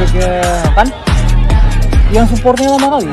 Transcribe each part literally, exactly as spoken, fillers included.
Kan? Yang supportnya lama kali.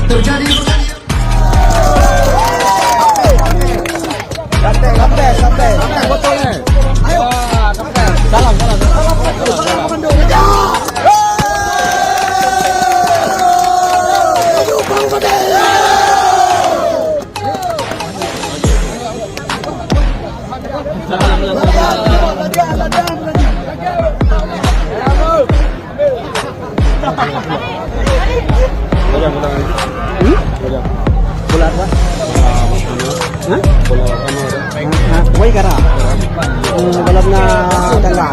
Terjadi pertandingan. Santai, santai, santai. Santai, botol ni. Ayo. Salam, salam, salam. Salam, salam, salam. Hmm? Bola apa? Hah? Bola apa? Hah? Wai kara. Hmm, bola na tangga.